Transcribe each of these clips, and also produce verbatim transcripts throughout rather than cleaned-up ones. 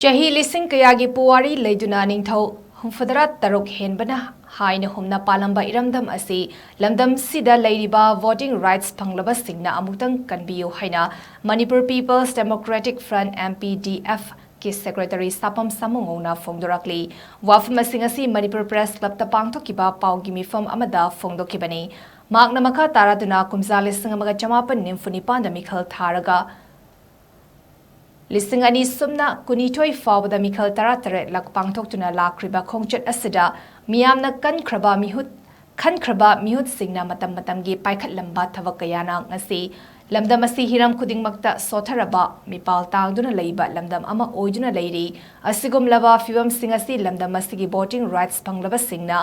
ꯆꯍꯤ ꯂꯤꯁꯤꯡ ꯀꯌꯥꯒꯤ ꯄꯨꯋꯥꯔꯤ ꯂꯩꯗꯨꯅ ꯅꯤꯡꯊꯧ ꯍꯨꯝꯐꯨꯇꯔꯥ ꯇꯔꯨꯛ ꯍꯦꯟꯕꯅ ꯍꯥꯏꯅ ꯍꯨꯝꯅ ꯄꯥꯜꯂꯝꯕ ꯏꯔꯝꯗꯝ ꯑꯁꯤ ꯂꯝꯗꯝꯁꯤꯗ ꯂꯩꯔꯤꯕ voting rights ꯐꯪꯂꯕꯁꯤꯡꯅ ꯑꯃꯨꯛꯇꯪ ꯀꯟꯕꯤꯌꯨ ꯍꯥꯏꯅ Manipur People's Democratic Front, M P D F, ꯀꯤ secretary ꯁꯥꯄꯝ ꯁꯥꯃꯨꯉꯧꯅ ꯐꯣꯡꯗꯣꯔꯛꯂꯤ꯫ ꯋꯥꯐꯝ ꯑꯁꯤꯡ ꯑꯁꯤ ꯃꯅꯤꯄꯨꯔ Press Clubꯇ ꯄꯥꯡꯊꯣꯛꯈꯤꯕ ꯄꯥꯎꯒꯤ ꯃꯤꯐꯝ ꯑꯃꯗ ꯐꯣꯡꯗꯣꯛꯈꯤꯕꯅꯤ꯫ ꯃꯍꯥꯛꯅ ꯃꯈꯥ ꯇꯥꯔꯗꯨꯅ ꯀꯨꯝꯖꯥ ꯂꯤꯁꯤꯡ ꯑꯃꯒ ꯆꯃꯥꯄꯟ ꯅꯤꯐꯨ ꯅꯤꯄꯥꯟꯗ ꯃꯤꯈꯜ ꯊꯥꯔꯒ ꯂꯤꯁꯤꯡ ꯑꯅꯤ ꯁꯨꯞꯅ ꯀꯨꯟꯅꯤꯊꯣꯏ ꯐꯥꯎꯕꯗ ꯃꯤꯈꯜ ꯇꯔꯥꯇꯔꯦꯠ ꯂꯛ ꯄꯥꯡꯊꯣꯛꯇꯨꯅ ꯂꯥꯛꯈ꯭ꯔꯤꯕ ꯈꯣꯡꯆꯠ ꯑꯁꯤꯗ ꯃꯤꯌꯥꯝꯅ ꯀꯟꯈ꯭ꯔꯕ ꯃꯤꯍꯨꯠ, ꯈꯟꯈ꯭ꯔꯕ ꯃꯤꯍꯨꯠꯁꯤꯡꯅ ꯃꯇꯝ ꯃꯇꯝꯒꯤ ꯄꯥꯏꯈꯠꯂꯝꯕ ꯊꯕꯛ ꯀꯌꯥꯅ ꯉꯁꯤ ꯂꯝꯗꯝ ꯑꯁꯤ ꯍꯤꯔꯝ ꯈꯨꯗꯤꯡꯃꯛꯇ ꯁꯣꯠꯊꯔꯕ, ꯃꯤꯄꯥꯜ ꯇꯥꯡꯗꯨꯅ ꯂꯩꯕ ꯂꯝꯗꯝ ꯑꯃ ꯑꯣꯏꯗꯨꯅ ꯂꯩꯔꯤ꯫ ꯑꯁꯤꯒꯨꯝꯂꯕ ꯐꯤꯕꯝꯁꯤꯡ ꯑꯁꯤ ꯂꯝꯗꯝ ꯑꯁꯤꯒꯤ voting rights ꯐꯪꯂꯕꯁꯤꯡꯅ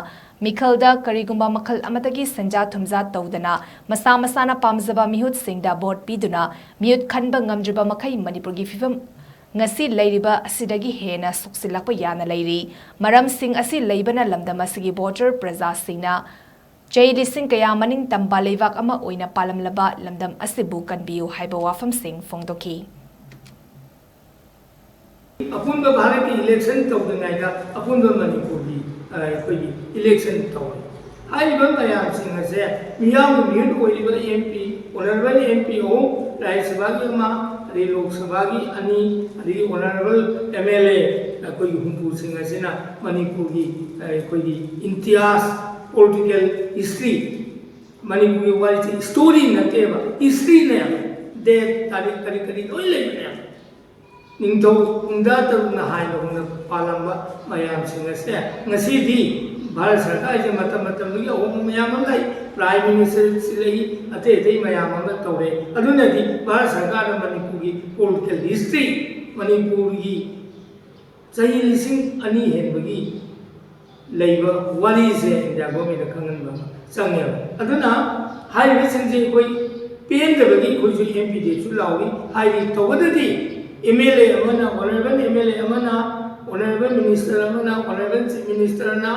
ꯃꯤꯈꯜꯗ ꯀꯔꯤꯒꯨꯝꯕ ꯃꯈꯜ ꯑꯃꯠꯇꯒꯤ ꯁꯦꯟꯖꯥ ꯊꯨꯝꯖꯥ ꯇꯧꯗꯅ ꯃꯁꯥ ꯃꯁꯥꯅ ꯄꯥꯝꯖꯕ ꯃꯤꯍꯨꯠꯁꯤꯡꯗ vote ꯄꯤꯗꯨꯅ ꯃꯤꯍꯨꯠ ꯈꯟꯕ ꯉꯝꯗ꯭ꯔꯤꯕ ꯃꯈꯩ ꯃꯅꯤꯄꯨꯔꯒꯤ ꯐꯤꯕꯝ ꯉꯁꯤ ꯂꯩꯔꯤꯕ ꯑꯁꯤꯗꯒꯤ ꯍꯦꯟꯅ ꯁꯣꯛꯆꯤꯜꯂꯛꯄ ꯌꯥꯅ ꯂꯩꯔꯤ꯫ ꯃꯔꯝꯁꯤꯡ ꯑꯁꯤ ꯂꯩꯕꯅ ꯂꯝꯗꯝ ꯑꯁꯤꯒꯤ voter ꯄ꯭ꯔꯖꯥꯁꯤꯡꯅ ꯆꯍꯤ ꯂꯤꯁꯤꯡ ꯀꯌꯥ ꯃꯅꯤꯡ ꯇꯝꯕ ꯂꯩꯕꯥꯛ ꯑꯃ ꯑꯣꯏꯅ ꯄꯥꯜꯂꯝꯂꯕ ꯂꯝꯗꯝ ꯑꯁꯤꯕꯨ ꯀꯟꯕꯤꯌꯨ ꯍꯥꯏꯕ ꯋꯥꯐꯝꯁꯤꯡ ꯐꯣꯡꯗꯣꯛꯈꯤ꯫ ꯑꯄꯨꯟꯕ ꯚꯥꯔꯠꯀꯤ election ꯇꯧꯗ꯭ꯔꯤꯉꯩꯗ ꯑꯄꯨꯟꯕ ꯃꯅꯤꯄꯨꯔꯒꯤ, ꯑ, ꯑꯩꯈꯣꯏꯒꯤ election ꯇꯧꯔꯦ꯫ ꯍꯥꯏꯔꯤꯕ ꯃꯌꯥꯝꯁꯤꯡ ꯑꯁꯦ ꯃꯤꯌꯥꯝꯒꯤ ꯃꯤꯍꯨꯠ ꯑꯣꯏꯔꯤꯕ M P, honourable M P ꯑꯍꯨꯝ, ꯔꯥꯖ꯭ꯌ ꯁꯚꯥꯒꯤ ꯑꯃ, ꯑꯗꯩ ꯂꯣꯛ ꯁꯚꯥꯒꯤ ꯑꯅꯤ, ꯑꯗꯒꯤ honourable M L A ꯑꯩꯈꯣꯏꯒꯤ ꯍꯨꯝꯐꯨꯁꯤꯡ ꯑꯁꯤꯅ ꯃꯅꯤꯄꯨꯔꯒꯤ, ꯑ, ꯑꯩꯈꯣꯏꯒꯤ ꯏꯇꯤꯍꯥꯁ, political history, ꯃꯅꯤꯄꯨꯔꯒꯤ ꯋꯥꯔꯤꯁꯦ story ꯅꯠꯇꯦꯕ, historyꯅꯦꯕ꯫ Date, ꯇꯥꯔꯤꯛ, ꯀꯔꯤ ꯀꯔꯤ ꯂꯣꯏ ꯂꯩꯕꯅꯦꯕ꯫ ꯅꯤꯡꯊꯧ ꯍꯨꯝꯗ꯭ꯔꯥ ꯇꯔꯨꯛꯅ ꯍꯥꯏꯕꯒꯨꯝꯅ ꯄꯥꯜꯂꯝꯕ ꯃꯌꯥꯝꯁꯤꯡ ꯑꯁꯦ ꯉꯁꯤꯗꯤ ꯚꯥꯔꯠ ꯁꯔꯀꯥꯔꯁꯦ ꯃꯇꯝ ꯃꯇꯝꯗꯨꯒꯤ ꯑꯍꯣꯡꯕ ꯃꯌꯥꯝ ꯑꯃ ꯂꯩ, Prime Minister ꯁꯤꯜꯂꯛꯏ, ꯑꯇꯩ ꯑꯇꯩ ꯃꯌꯥꯝ ꯑꯃ ꯇꯧꯔꯦ꯫ ꯑꯗꯨꯅꯗꯤ ꯚꯥꯔꯠ ꯁꯔꯀꯥꯔꯅ ꯃꯅꯤꯄꯨꯔꯒꯤ political history, ꯃꯅꯤꯄꯨꯔꯒꯤ ꯆꯍꯤ ꯂꯤꯁꯤꯡ ꯑꯅꯤ ꯍꯦꯟꯕꯒꯤ ꯂꯩꯕ ꯋꯥꯔꯤꯁꯦ India governmentꯗ ꯈꯪꯍꯟꯕ ꯑꯃ ꯆꯪꯉꯦꯕ꯫ ꯑꯗꯨꯅ ꯍꯥꯏꯔꯤꯕꯁꯤꯡꯁꯦ ꯑꯩꯈꯣꯏ ꯄꯦꯟꯗꯕꯒꯤ ꯑꯩꯈꯣꯏꯁꯨ M P ꯗꯁꯨ ꯂꯥꯎꯏ꯫ ꯍꯥꯏꯗꯤ ꯇꯧꯕꯗꯗꯤ M L A ꯑꯃꯅ, honourable M L A ꯑꯃꯅ, honourable minister ꯑꯃꯅ, honourable chief ministerꯅ,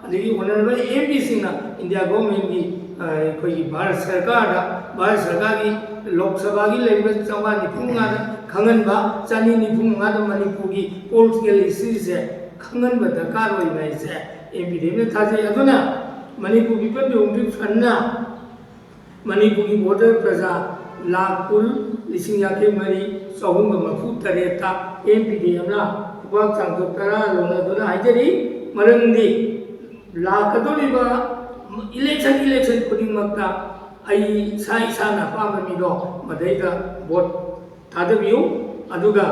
ꯑꯗꯒꯤ honourable M Pꯁꯤꯡꯅ India governmentꯀꯤ, ꯑ, ꯑꯩꯈꯣꯏꯒꯤ ꯚꯥꯔꯠ ꯁꯔꯀꯥꯔꯗ, ꯚꯥꯔꯠ ꯁꯔꯀꯥꯔꯒꯤ ꯂꯣꯛ ꯁꯚꯥꯒꯤ ꯂꯩꯔꯤꯕ ꯆꯥꯝꯃꯉꯥ ꯅꯤꯐꯨ ꯃꯉꯥꯗ ꯈꯪꯍꯟꯕ, ꯆꯅꯤ ꯅꯤꯐꯨ ꯃꯉꯥꯗ ꯃꯅꯤꯄꯨꯔꯒꯤ ꯄꯣꯂꯤꯇꯤꯀꯦꯜ ꯍꯤꯁꯇ꯭ꯔꯤꯁꯦ ꯈꯪꯍꯟꯕ ꯗꯔꯀꯥꯔ ꯑꯣꯏꯕ ꯍꯥꯏꯁꯦ ꯑꯦꯝ ꯄꯤ ꯗꯤ ꯑꯦꯝꯅ ꯊꯥꯖꯩ꯫ ꯑꯗꯨꯅ ꯃꯅꯤꯄꯨꯔ ꯄꯤꯄꯜ ꯗꯦꯃꯣꯀ꯭ꯔꯦꯇꯤꯛ ꯐ꯭ꯔꯟꯠꯅ ꯃꯅꯤꯄꯨꯔꯒꯤ ꯚꯣꯇꯔ ꯄ꯭ꯔꯖꯥ ꯂꯥꯈ ꯀꯨꯟ ꯂꯤꯁꯤꯡ ꯌꯥꯡꯈꯩ ꯃꯔꯤ ꯆꯍꯨꯝꯒ ꯃꯔꯤꯐꯨ ꯇꯔꯦꯠꯇ ꯑꯦꯝ ꯄꯤ ꯗꯤ ꯑꯦꯝꯅ ꯈꯨꯄꯥꯛ ꯆꯥꯡꯊꯣꯛ ꯇꯔꯥ ꯂꯧꯅꯗꯨꯅ ꯍꯥꯏꯖꯔꯤ꯫ ꯃꯔꯝꯗꯤ ꯂꯥꯛꯀꯗꯧꯔꯤꯕ ꯏꯂꯦꯛꯁꯟ ꯏꯂꯦꯛꯁꯟ ꯈꯨꯗꯤꯡꯃꯛꯇ ꯑꯩ ꯏꯁꯥ ꯏꯁꯥꯅ ꯑꯄꯥꯝꯕ ꯃꯤꯗꯣ ꯃꯗꯩꯗ ꯚꯣꯠ ꯊꯥꯗꯕꯤꯌꯨ꯫ ꯑꯗꯨꯒ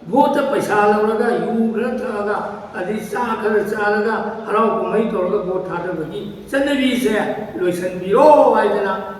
ꯚꯣꯠꯇ ꯄꯩꯁꯥ ꯂꯧꯔꯒ, ꯌꯨ ꯈꯔ ꯊꯛꯑꯒ, ꯑꯗꯩ ꯆꯥ ꯈꯔ ꯆꯥꯔꯒ, ꯍꯔꯥꯎ ꯀꯨꯝꯍꯩ ꯇꯧꯔꯒ ꯚꯣꯠ ꯊꯥꯗꯕꯒꯤ ꯆꯠꯅꯕꯤꯁꯦ ꯂꯣꯏꯁꯤꯟꯕꯤꯔꯣ ꯍꯥꯏꯗꯅ